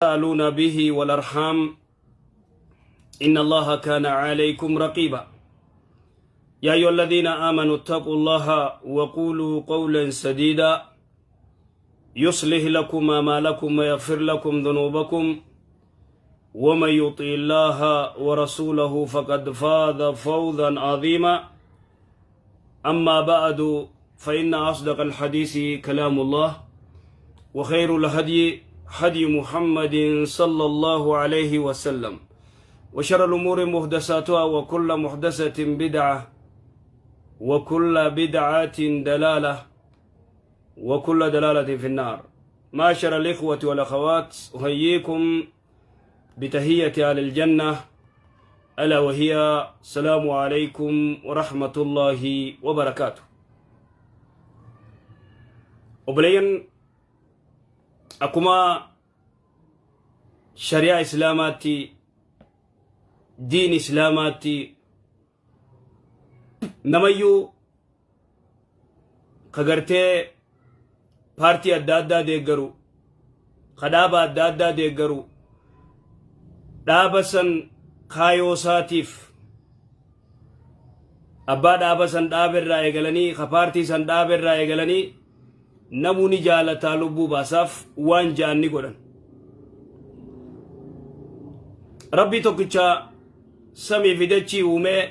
تساءلون به والأرحام إن الله كان عليكم رقيبا. يا أيها الذين آمنوا اتقوا الله وقولوا قولا سديدا يصلح لكم أعمالكم ويغفر لكم ذنوبكم، ومن يطع الله ورسوله فقد فاز فوزا عظيما. أما بعد، فإن أصدق الحديث كلام الله، وخير الهدي هدي محمد صلى الله عليه وسلم، وشر الأمور محدثاتها، وكل محدثة بدعة، وكل بدعة دلالة، وكل دلالة في النار. معشر الإخوة والأخوات، أحييكم بتحية أهل الجنة، ألا وهي السلام عليكم ورحمة الله وبركاته. Obboleeyyan, akkuma shari'aa Islaamaatti, diin Islaamaatti, namayyuu ka gartee paartii adda addaa deeggaru, ka dhaaba adda addaa deeggaru, dhaaba san kaayoo isaatiif, abbaa dhaaba san dhaaba irraa eegalanii, ka paartii san dhaaba irraa eegalanii, namuu ni jaalataa, lubbuu baasaaf, waan ja'an ni godhan. Rabbii tokkicha samii fi dachii uumee,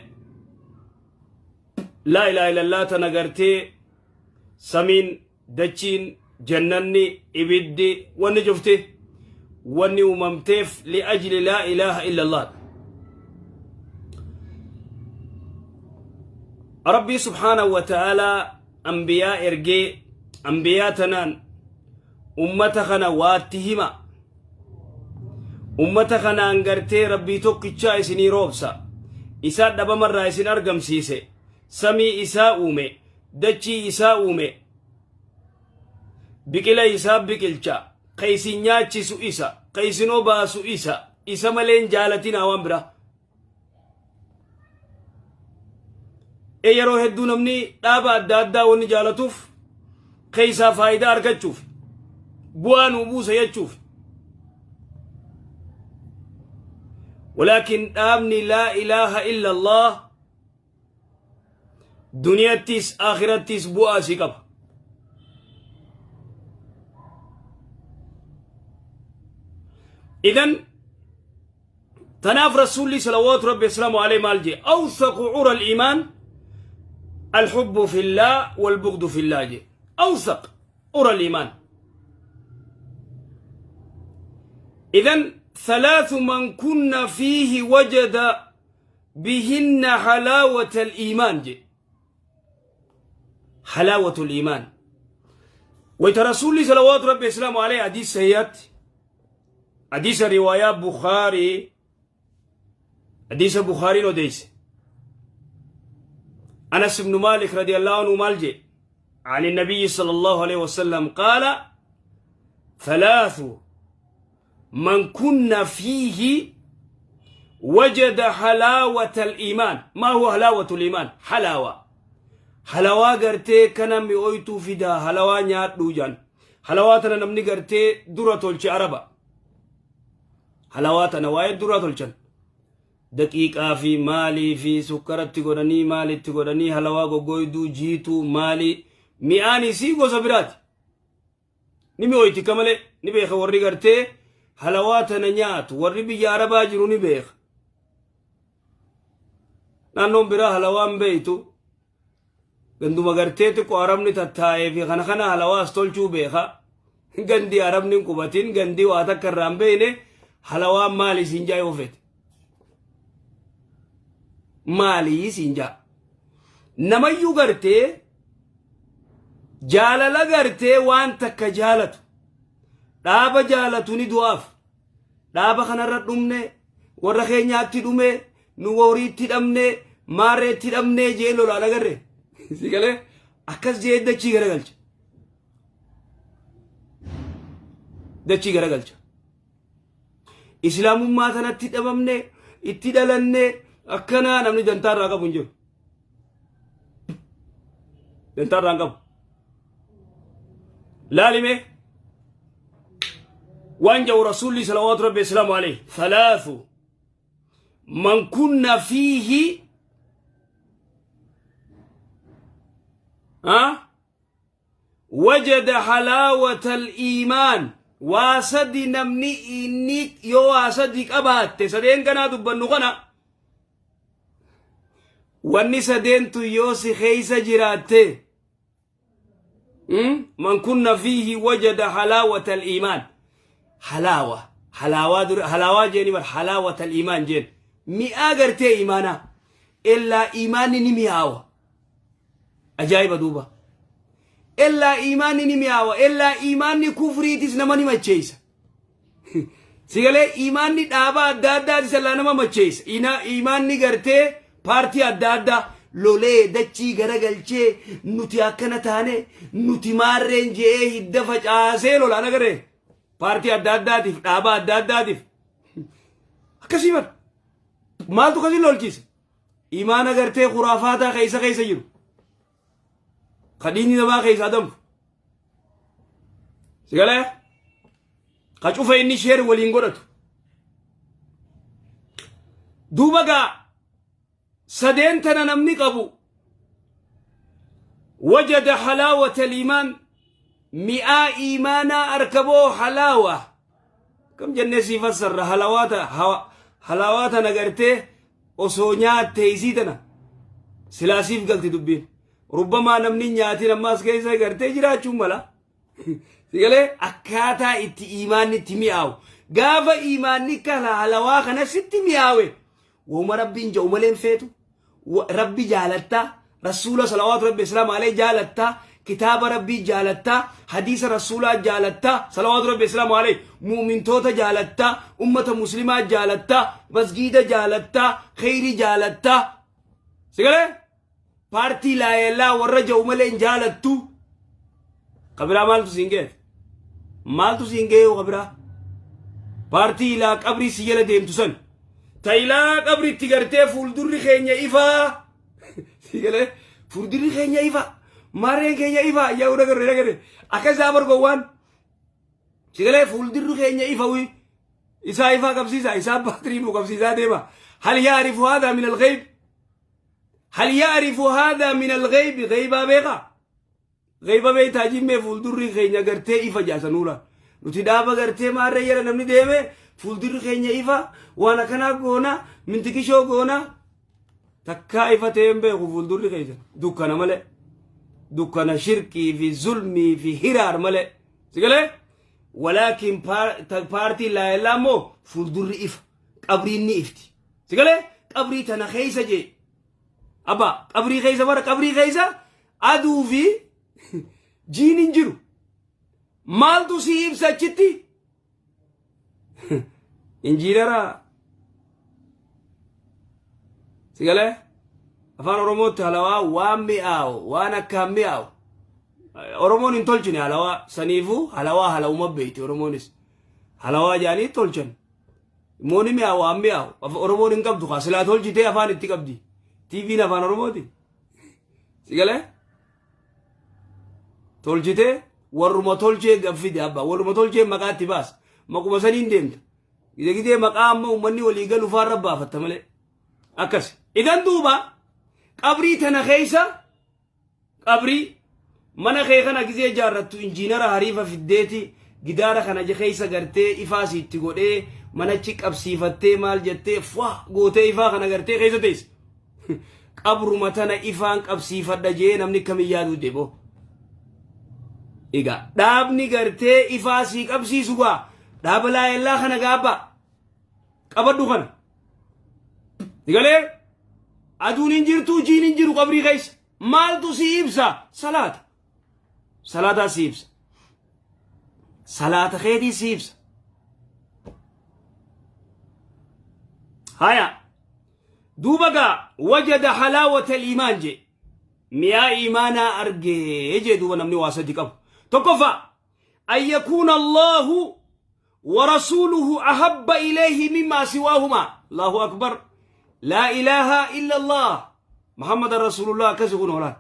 laa ilaaha illallah tana gartee samiin, dachiin, jannanni, ibiddi, wanni cufti wanni uumamteef li'ajli laa ilaaha illallah. Rabbii subhaanahu wa ta'aalaa ambiyaa ergee, ambiyaa tanaan ummata kana waatti hima, ummata kanaan gartee Rabbii tokkichaa isinii roobsa, isaa dhabamarraa isin argamsiise, samii isaa uume, dachii isaa uume, biqila isaa biqilcha, ka isin nyaachisu isa, ka isin obaasu isa, isa malee hin jaalatinaa waan biraa. E yeroo hedduu namni dhaaba adda addaa wanni jaalatuuf keessaa faayidaa argachuuf, bu'aa nuu buusa jechuuf. Walaakin dhaabni laa ilaaha illa Allah duniyattis akhirattis bu'aa si qaba. Idan tanaaf Rasuulli salawaatu Rabbi wasalaamu alayhi maal jee? Awsaqu cura al-iimaan alhubbu fillah walbughdu fillah jee. Awsaq cura al-iimaan. Idan thalaasu man kunna fiihi wajada bihinna halaawata al-iimaan jee. Halaawatu al-iimaan. Wayta Rasuulli salawaatu Rabbi wasalaamu alayhi hadiis sahihaatti, hadiisa riwaayaa Bukhaarii, hadiisa Bukhaariin odeeyse, Anas ibnu Maalik radiyallahu anhu maal jee? عن النبي صلى الله عليه وسلم قال: ثلاث من كن فيه وجد حلاوة الإيمان. ما هو حلاوة الإيمان؟ حلاوة، halawaa gartee kana mi'ooytuu fidaa, halawaa nyaadhuu jaan. Halawaa tana namni gartee dura tolche Araba. Halawaa tana waa'ee dura tolchan, daqiiqaa fi maalii fi sukkaratti godhanii, maalitti godhanii, halawaa goggoyduu jiituu maalii, mi'aan isii gosa biraati, ni mi'ooyti ka malee. Ni beeka warri gartee halawaa tana nyaatu, warri biyya Arabaa jiru ni beeka. Naannoon biraa halawaan beeytu, ganduma gartee xiqqoo Arabni tattaa'ee fi kana kana halawaas tolchuu beeka. Gandi Arabni hin qubatin, gandi waa takka irraa hin beeyne, halawaan maali siin jaa yoo fete, maali siin jaa. Namayyuu gartee jaalala gartee waan takka jaalatu, dhaaba jaalatu, ni du'aaf. Dhaaba kanarra dhumne, warra keenyaatti dhume, nu horiitti dhabne, maarreetti dhabne jee lolaan agarre. Si galee? Akkas jee dachii garagalcha, dachii garagalcha. Islaamummaa tanatti dhabamne, itti dhalanne, akkanaa namni dantaa irraa qabu hin jiru. Dantaa irraa hin qabu. Laalime. Waan jedhu Rasuulli salawaatu rabbi islaamu alayhi thalaafu man kunna fiihi wajada halaawata al-iimaan. Waa sadi namni inni yoo waa sadi qabaatte, sadeen kanaa dubbannu kana, wanni sadeentu yoo si keeysa jiraatte, man kunna fiihi wajada halaawata al-iimaan. Halaawa halaawaa dura halaawaa jeeni bar, halaawata al-iimaan jeen, mi'aa gartee iimaanaa. Illaa iimaanni ni mi'aawa. Ajaa'iba duuba. Ellaa iimaanni ni mi'aawa. Ellaa iimaanni kufriitis nama ni macheessa. Sigalee iimaanni dhaaba adda addaatis ellaa nama macheessa. Iimaanni gartee paartii adda addaa lolee dachii garagalchee nuti akkana taane nuti maarreen je'ee hidda facaasee lolaan agarree. Paartii adda addaatiif, dhaaba adda addaatiif. Akkasii bara. Maaltu akkasii lolchiise? Imaana gartee khuraafaataa keessa keessa jiru. Ka dhiigni namaa keessaa danfu. Sigalee? Ka cufa inni sheer waliin godhatu. Duuba gaa sadeen tana namni qabu wajada halaawata liimaan, mi'aa iimaanaa arkaboo. Halaawa kam jennee sii fassarra? Halaawaa tana gartee osoo nyaatte isii tana silaa siif galti dubbiin. Rubbamaa namni hin nyaatin ammaas keessa gartee jiraachuu mala. Sigalee akkaataa itti iimaanni itti mi'aawu. Gaafa iimaanni kana halawaa kana sitti mi'aawe, woma rabbiin ja'u malee hin feetu. Rabbi jaalattaa, rasuula salawaatu rabbi islaam alee jaalattaa, kitaaba rabbii jaalattaa, hadiisa rasuulaa jaalattaa salawaatu rabbi islaam alee, mu'mintoota jaalattaa, ummata muslimaa jaalattaa, masgiida jaalattaa, kheyrii jaalattaa. Sigalee paartii laayellaa warra ja'u malee hin jaalattu. Kabiraa maaltu siin ga'e? Maaltu siin ga'e kabiraa? Paartii ilaa qabrii si jala deemtu san. Ta ilaa qabritti gartee fuuldurri keenya ifaa. Si galee fuuldurri keenya ifaa. Mareen keenya ifaa. Yaa dhagarre dhagarre. Akka isaa bargowwaan. Si galee fuuldurri keenya ifa wi. Isaa ifaa qabsiisa. Isaa baatirii nuu qabsiisaa deema. Hal yaarifu haadhaa min al-ghayb? Hal yaarifu haadhaa min al-ghayb? Ghaybaa beekaa? Gayba beektaa jimmee fuuldurri keenya gartee ifa jaasanuula. Nuti dhaaba gartee maarree jala namni deeme fuuldurri keenya ifa, waan akkanaa goona, mintikishoo goona. Takkaa ifa ta'ee hin beeku fuuldurri keessan dukkana malee. Dukkana shirkii fi zulmii fi hiraar malee. Sigalee? Walaakin paartiin laayellaa immoo fuuldurri ifa. Qabriin ni ifti. Sigalee? Qabrii tana keessa jee. Abbaa qabrii keessa bara qabrii keessa aduu fi jiin hin jiru. Maaltu si ibsa achitti? Injiinara si galee afaan Oromootti halawaa waan mi'aawu, waan akkaan mi'aawu. Oromoon hin tolchine halawaa, saniifuu halawaa halawuma beekti Oromoonis. Halawaa jaanii tolchan. Immoo ni mi'aawu, waan mi'aawu. Oromoon hin qabdu kaa silaa tolchitee afaan itti qabdi. TV'n afaan Oromooti. Si galee? Tolchitee warruma tolchee gaffide abbaa, warruma tolchee maqaa itti baasa. Maquma saniin deemta. Gidee gidee maqaa amma uummanni walii galu faarra baafatta malee. Akkas. Idan duuba qabrii tana keessa, qabrii mana kee kana gizee ijaarrattu, injiinara hariifa fiddeeti gidaara kana keessa gartee ifaa siitti godhee manachi qabsiifattee maal jettee fwa gootee ifaa kana gartee keessa teessa. Qabruma tana ifaan qabsiifadha jee namni kamiin yaaduu deebo. Egaa dhaabni gartee ifaa sii qabsiisu gaa dhaaba laayellaa kana gaabbaa qabadhu kana. Galee aduun hin jirtu, jiin hin jiru qabrii keessa. Maaltu si ibsa? Salaata. Salaataa si ibsa. Salaata keetii si ibsa. Haya. Duuba gaa wajada halaawata iimaan jee. Mi'aa iimaanaa argee jee duuba namni waa sadi qabu. Tokkoffaa, an yakuuna Allahu wa rasuuluhu ahabba ilayhi mimmaa siwaahumaa. Allahu akbar. Laa ilaaha illa Allah. Muhammadan Rasuulullah akkasi kun hoolaan.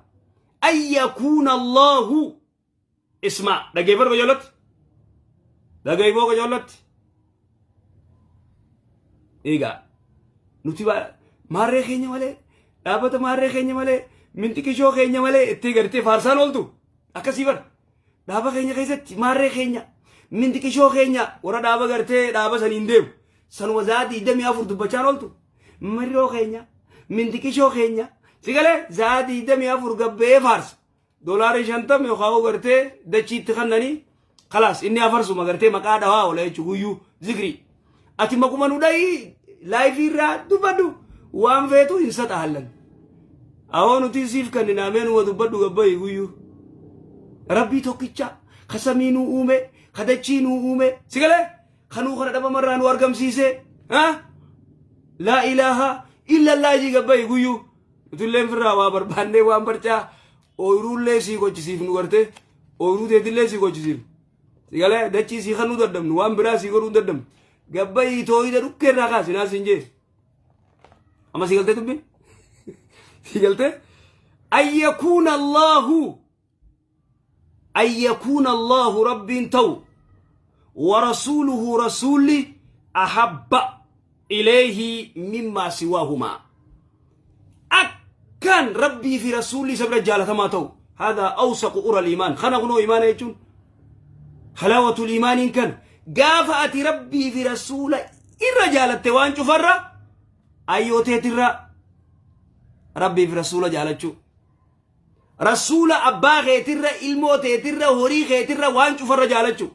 An yakuuna Allahu, ismaa dhageeffadhu qajeelatti. Dhaga'i boo qacollatti. Egaa nuti maarree keenya malee dhaabbata maarree keenya malee minxiqishoo keenya malee itti gartee faarsaan ooltu akkasii bara. Dhaaba keenya keessatti maarree keenya minxiqishoo keenya warra dhaaba gartee dhaaba saniin deemu sanuma za'a 24 dubbachaan ooltu marroo keenya minxiqishoo keenya si galee za'a 24 gabbee faarsa. Doolaarri 50 yookaan gartee dachiitti kannanii kalaas inni afarsuma gartee maqaa dhawaa oola jechuun guyyuu zikrii. Ati maquma nu dhahii laayifii irraa dubbadhu waan feetu hin saxaallan. Awoo nuti siif kannina meenuma dubbadhu gabbayi guyyuu. Rabbii tokkicha ka samii nuu uume ka dachii nuu uume si galee kanuu kana dhabamarraa nu argamsiise. Laa ilaaha illallah jii gabbayi guyyuu. Nutilleen firraa waa barbaannee waan barcaa ooyiruullee sii gochisiifnu gartee ooyiruu teetillee sii gochisiifnu. Si galee dachii sii kannuu dadhabnu waan biraa sii godhuu dadhabnu. Gabbayii tooyida dhukkee irraa kaasi naa siin jee. Amma sii galtee dubbiin? Sii galtee? Ayyakuuna Allahu an yakuuna Allaahu Rabbiin ta'u wa rasuuluhu rasuulli ahabba ilayhi mimmaa siwaahumaa akkaan Rabbii fi rasuulli isa bira jaalatamaa ta'u haadhaa awsaqu ura iimaan kana kunoo iimaana jechuun halaawatul iimaaniin kan gaafa ati Rabbii fi rasuula irra jaalatte waan cufarra ayyooteetirra Rabbii fi rasuula jaalachuu Rasuula abbaa keetirra, ilmoo teetirra, horii keetirra waan cufarra jaalachu.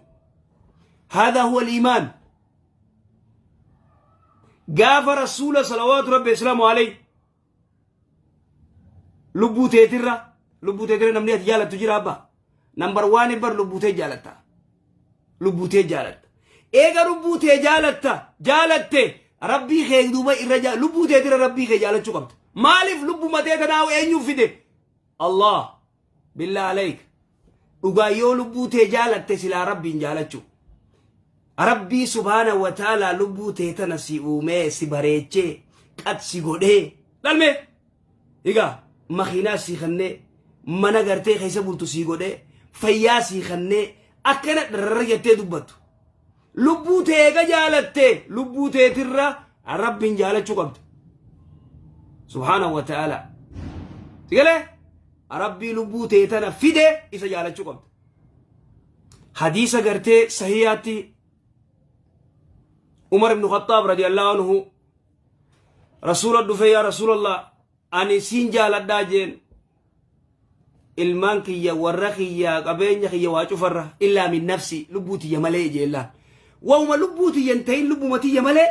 Haadha huwa al-iimaan. Gaafa rasuula salawaatu rabbi islaamu alayhi lubbuu teetirra lubbuu teetirra namni ati jaalattu jira abbaa. Nambar waan bar lubbuu tee jaalatta. Lubbuu tee jaalatta. Eega lubbuu tee jaalatta jaalatte rabbii kee duuba irra lubbuu teetirra rabbii kee jaalachuu qabda. Maaliif lubbuma tee tanaa eenyuuf fide? Allah billaa alayk. Dhugaa yoo lubbuu tee jaalatte silaa rabbiin jaalachuu. Rabbii subhaana wa ta'ala lubbuu tee tana si uumee si bareechee qad si godhee dhalmee. Egaa makiinaa sii kennee mana gartee keessa bultu sii godhee fayyaa sii kennee akkana dharra jettee dubbattu. Lubbuu tee eega jaalatte lubbuu teetirra rabbiin jaalachuu qabda. Subhaanahu wa ta'ala. Sigalee rabbii lubbuu tee tana fide isa jaalachuu qabda. Hadiisa gartee sahiyaatti Umar ibn Khattaab radiyallahu anhu Rasuula dhufee yaa Rasuulallah ani siin jaaladhaa jeen ilmaan kiyya warra kiyya qabeenya kiyya waa cufarra illaa min nafsi lubbuu tiyya malee jeellaan wauma lubbuu tiyya hin ta'in lubbuma tiyya malee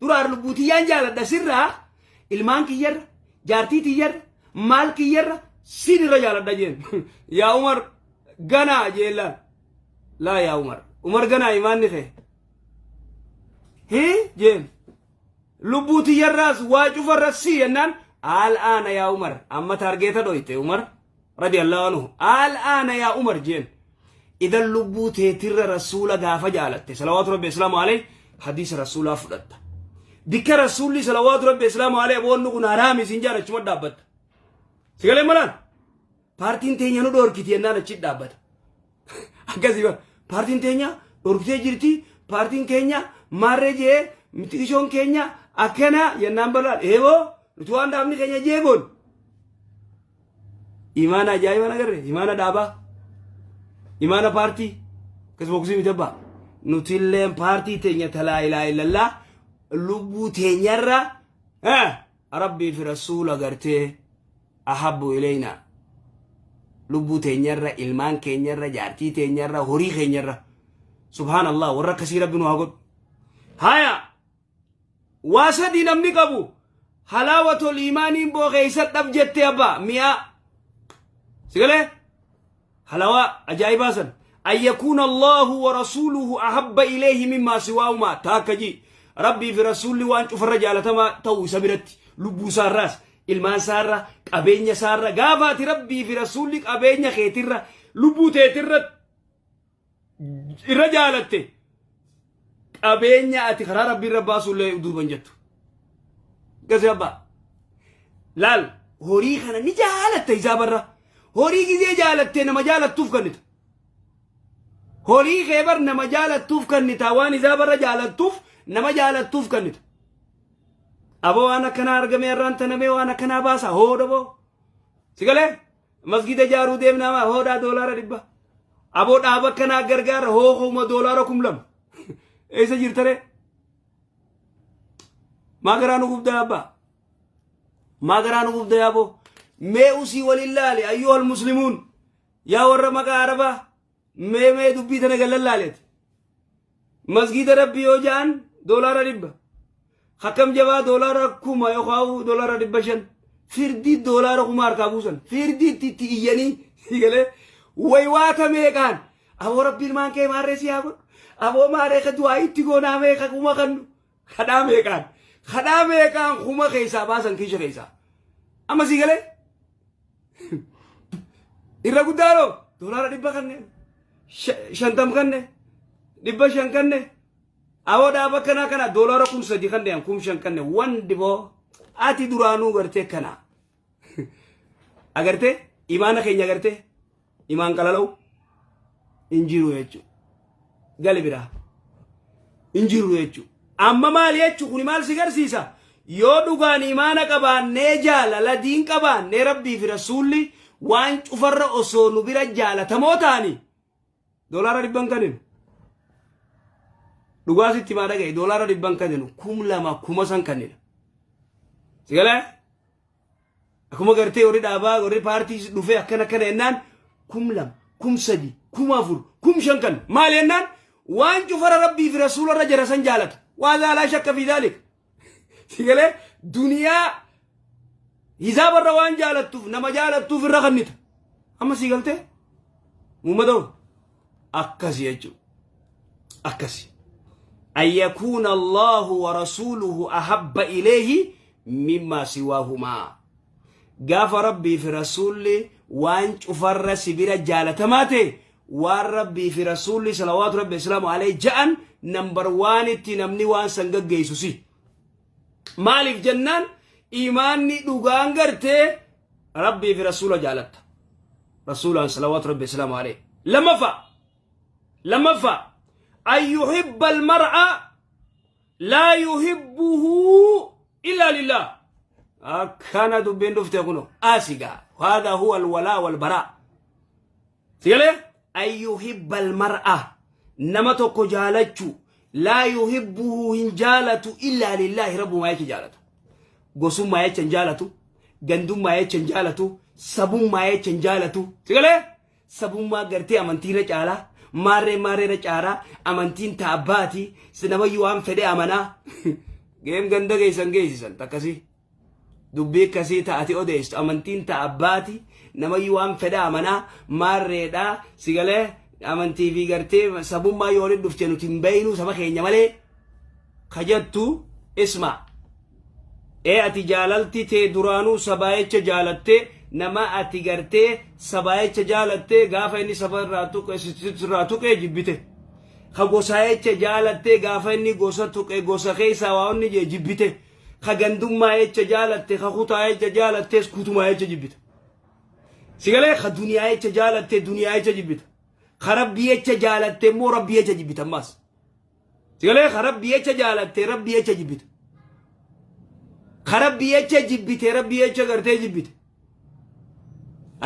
duraan lubbuu tiyyaan jaaladha sirraa ilmaan kiyyarra jaartii tiyyarra maal kiyyarra siin irra jaaladha jeen yaa Umar ganaa jeellaan laa yaa Umar Umar ganaa imaanni kee hii jeen lubbuu tiyyarraas waa cufarra si jennaan al'aana yaa Umar amma taargeeta dhoyte Umar radiyallahu anhu al'aana yaa Umar jeen idan lubbuu teetirra rasuula gaafa jaalatte salawaatu rabbi islaamu alayhi hadiisa rasuulaa fudhatta bikka rasuulli salawaatu rabbi islaamu alayhi boonni kun haraami isin jaan achuma dhaabbatta sigalee malaan paartiin teenya nu dhoorkiti jennaan achi dhaabbata Akkasii bara. Paartiin teenya dhorktee jirti. Paartiin keenya maarree jee mitiishoon keenya akkana jennaan bal'aan. Eeboo nuti waan dhaabni keenya jeegoon. Imaana ajaa'ibaan agarre. Imaana dhaabaa. Imaana paartii. Akkasuma kusii miti abbaa. Nutilleen paartii teenya talaa ilaa illallaa lubbuu teenyarra rabbii fi rasuula gartee ahabbu ileynaa lubbuu teenyarra ilmaan keenyarra jaartii teenyarra horii keenyarra subhaan allah warra akkasii rabbi nu haa godhu haya waa sadii namni qabu halaawatul iimaaniin boo keessa dhab jette abbaa mi'aa sigalee halawaa ajaa'ibaa san an yakuuna allahu wa rasuuluhu ahabba ilayhi mimmaa siwaahumaa taakka ji rabbii fi rasuulli waan cufarra jaalatamaa ta'u isa biratti lubbuu isaarraas ilmaan isaarra qabeenya isaarra gaafa ati rabbii fi rasuulli qabeenya keetirra lubbuu teetirra irra jaalatte qabeenya ati karaa rabbii irra baasullee duuban jettu. Gasi abbaa. Laal horii kana ni jaalatta isaa barra. Horii gizee jaalattee nama jaalattuuf kennita. Horii kee bar nama jaalattuuf kannita, waan isaa barra jaalattuuf, nama jaalattuuf kannita. Aboo, waan akkanaa argamee irraan tanamee, waan akkanaa baasa hoodha boo. Si galee? Masgida ijaaruu deemnaa, hoodhaa $100. Aboo, dhaaba akkanaa gargaara, hoo kuma $2,000. Eessa jirtare? Maa garaa nu gubdaa, abbaa? Maa garaa nu gubdaa, yaaboo? Mee usii waliin laali, ayyuhal muslimuun, yaa warra maqaa arabaa, mee dubbii tana gallan laaleeti. Masgida Rabbi yoo ja'an $100. Akkam jabaa $1,000 yookaan $500. Firdii $1,000 harkaa buusan. Firdii itti iyyanii galee waywaata meeqaan. Aboo, Rabbi ilmaan kee maarree si haa godhu. Aboo, maarree ka du'aa itti goonaa meeqa kuma kannu. Kadhaa meeqaan. Kadhaa meeqaan kuma keessaa baasan, kiisha keessaa. Amma sii galee? Irra guddaadhoo $100 kanneen. 50 kanne. 500 kanne. Aboo, dhaaba kanaa kana $3,000 kanneen, 5,000 kanne wandi boo ati duraanuu gartee kana. Agartee, imaana keenya agartee, imaan qalala'u hin jiru jechuudha. Gali biraa hin jiru jechuudha. Amma maal jechuun kuni maal si garsiisa? Yoo dhugaan imaana qabaannee, jaalala diin qabaannee, Rabbii fi Rasuulli waan cufarra osoo nu bira jaalatamoo ta'anii $100 kaninu. Dhugaa sitti maa dhagaye, $100 kaninu, 2,000 kuma san kannina. Si galee? Akkuma gartee warri dhaabaa, warri paartii dhufee akkana akkana jennaan, 2,000, 3,000, 4,000, 5,000 kan maal jennaan, waan cufara Rabbii fi Rasuularra jara san jaalata. Waa laa shakka fi daalik. Si galee? Duniyaa hisaabarra waan jaalattuuf, nama jaalattuuf irra kannita. Amma si galtee? Uummata akkasi jechuudha. Akkasi. أن يكون الله ورسوله أحب إليه مما سواهما. Gaafa Rabbii fi Rasuulli waan cufarra si bira jaalatamaa ta'e, waan Rabbii fi Rasuulli salawaatu Rabbi islaamu alayhi ja'an number oneitti namni waan san gaggeessu si. Maaliif jennaan, imaanni dhugaan gartee Rabbii fi Rasuula jaalatta. Rasuulaan salawaatu Rabbi islaamu alayhi. Lammaffaa, أن يحب المرء لا يحبه إلا لله. Akkana dubbiin dhufte kuno asigaa. هذا هو الولاء والبراء. Sigalee? أن يحب المرء, nama tokko jaalachuu, لا يحبه, hin jaalatu, إلا لله, Rabbumaa jecha jaalata. Gosummaa jecha hin jaalatu, gandummaa jecha hin jaalatu, sabummaa jecha hin jaalatu. Sigalee? Sabummaa gartee amantiirra caalaa, maarree maarreerra caalaa, amantiin taabbaati, sinamayyuu waan fedhe amanaa. Geem ganda geessan geessisan takkasii. Dubbii akkasii ta'ati odeessitu, amantiin taabbaati, namayyuu waan fedhe amanaa, maarreedhaa. Sigalee? Amantii fi gartee sabummaa yoo walitti dhufte nuti hin beeynu saba keenya malee kajattu isma. Ee, ati jaalalti tee duraanuu sabaa jecha jaalattee, nama ati gartee sabaa jecha jaalattee, gaafa inni saba irraa tuqe irraa tuqee jibbite. Ka gosaa jecha jaalattee, gaafa inni gosa tuqe, gosa keessaa waa inni jee jibbite. Ka gandummaa jecha jaalatte, ka kutaa jecha jaalattees kutumaa jecha jibbite. Sigalee? Ka duniyaa jecha jaalatte, duniyaa jecha jibbita. Ka Rabbii jecha jaalatte immoo Rabbii jecha jibbita ammaas. Sigalee? Ka Rabbii jecha jaalatte, Rabbii jecha jibbita. Ka Rabbii jecha jibbite, Rabbii jecha gartee jibbite.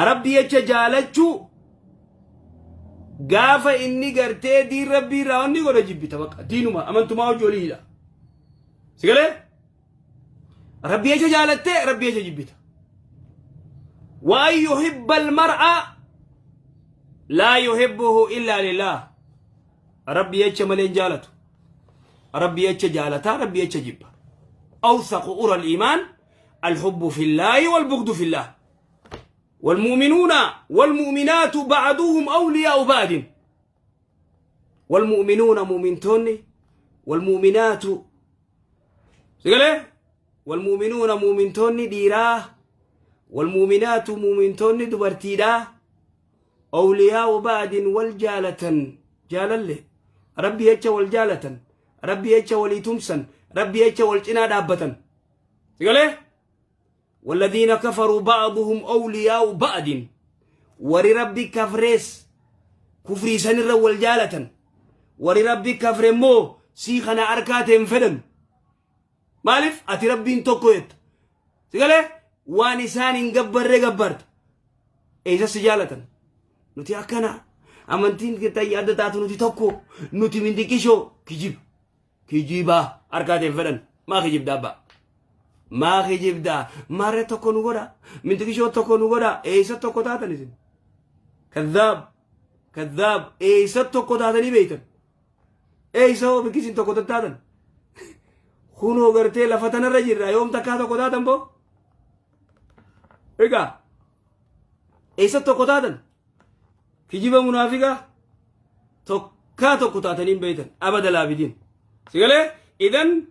Rabbii jecha jaalachuu, gaafa inni gartee diin Rabbii irraa wanni godha jibbita, bakka diinuma amantumaa hojii oliidha. Sigalee? Rabbii jecha jaalattee, Rabbii jecha jibbita. وأن يحب المرء لا يحبه إلا لله. Rabbi jecha malee hin jaalatu. Rabbi jecha jaalataa, Rabbi jecha jibba. أوثق عرى الإيمان الحب في الله والبغض في الله. والمؤمنون والمؤمنات بعضهم أولياء بعض. والمؤمنون مؤمنتون، والمؤمنات، والمؤمنون مؤمنتون dhiiraa، والمؤمنات مؤمنتون dubartiidhaa، أولياء بعض, wal jaalatan, jaalalle Rabbi jecha wal jaalatan, Rabbi jecha walii tumsan, Rabbi jecha wal cinaa dhaabbatan. Sigalee? والذين كفروا بعضهم أولياء بعض. Warri Rabbi kafrees Kufrii sanirra wal jaalatan. Warri Rabbi kafre immoo sii kana harkaa ta'e hin fedhan. Maaliif ati Rabbiin tokko jetta. Si galee waan isaan hin gabbarree gabbarta. Eessa si jaalatan? Nuti akkana amantiin tayya adda taatu nuti tokko nuti mindiqishoo kijiba. Kijiba harkaa ta'e hin fedhan. Maa kijibda abbaa? Maa kijibda? Maarree tokko nu godha. Mindiqishoo tokko nu godha. Eessa tokko taatan isin? Kadhaab. Kadhaab. Eessa tokko taatanii beektan? Eessa hoo bikki isin tokko tattaatan? Kunoo gartee lafa tanarra jirra yoom takkaa tokko taatan boo? Egaa eessa tokko taatan? Kijiba munaafiqaa tokkaa tokko taatanii hin beektan abada laabidiin. Si galee idan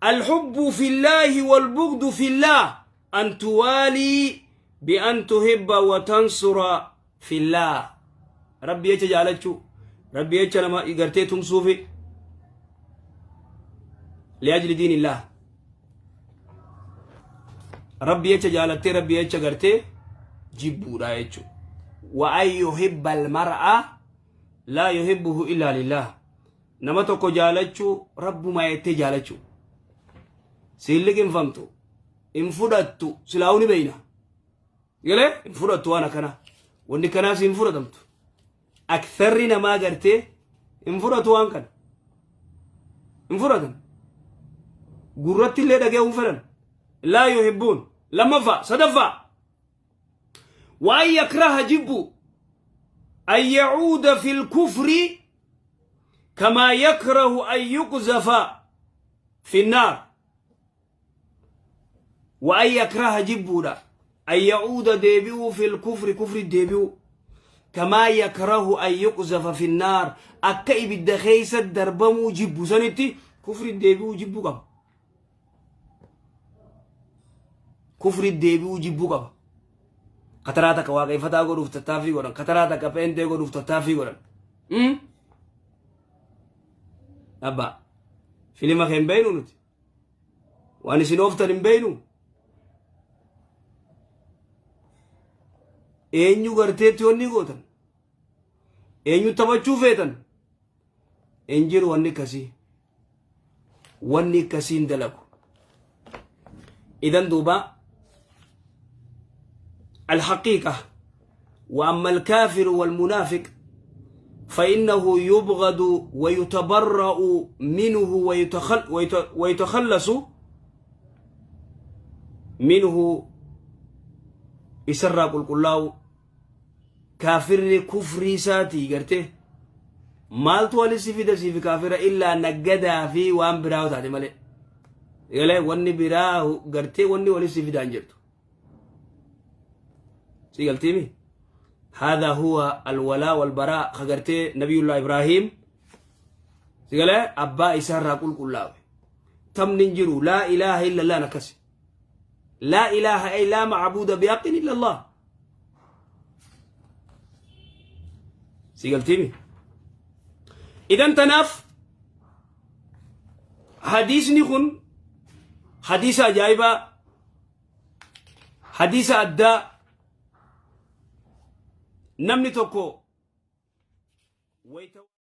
الحب في الله والبغض في الله أن توالي بأن تحب وتنصر في الله ربي يجا جالتشو ربي يجا لما يقرتي تمسوفي لأجل دين الله ربي يجا جالتي ربي يجا قرتي جبو رايتشو وأن يحب المرأة لا يحبه إلا لله Nama tokko jaalachuu rabbumaa jettee jaalachuu. Siin liqinfamtu hin fudhattu silaa'uu ni beeyna. Galee hin fudhattu waan akkanaa. Wanni kanaa siin fudhatamtu. Aktharri namaa gartee hin fudhatu waan kana. Hin fudhatan. Gurratti illee dhaga'uu hin fedhan. Laa yuhibbuun. Lammaffaa sadaffaa. Waan yakraha jibbu an yacuuda fil kufri kamaa yakrahu an yuqzafa fi nnaar wa an yakraha jibbuudha an yacuuda deebi'uu fil kufri kufri deebi'uu kamaa yakrahu an yuqzafa fi nnaar akka ibidda keessa darbamuu jibbu sanitti kufri deebi'uu jibbuu qaba kufri deebi'uu jibbuu qaba kataraa takka waaqeffataa godhuuf tattaaffii godhan kataraa takka peentee godhuuf tattaaffii godhan Abbaa filima kee hin beeynu nuti waan isin ooftan hin beeynu eenyu garteetti wanni gootan eenyu taphachuu feetan hin jiru wanni akkasii wanni akkasii hin dalagu idan duuba الحقيقة وأما الكافر والمنافق فإنه يبغض ويتبرأ منه ويتخلص منه إسرى قل الله Kaafirri kufrii isaatii gartee maaltu wali si fida siifi kaafira illaa naggadaa fi waan biraa yoo taate malee. Galee wanni biraa gartee wanni wali si fidaan jirtu. Si galtiimi? هذا هو الولاء والبراء خغرتي نبي الله إبراهيم سيقال أبا إسار قل قل تمن جرو لا إله إلا الله نكسي لا إله أي لا معبود بحق إلا الله Si galtiimi? Idan tanaaf hadiisni kun hadiisa ajaa'ibaa hadiisa addaa namni tokko wayita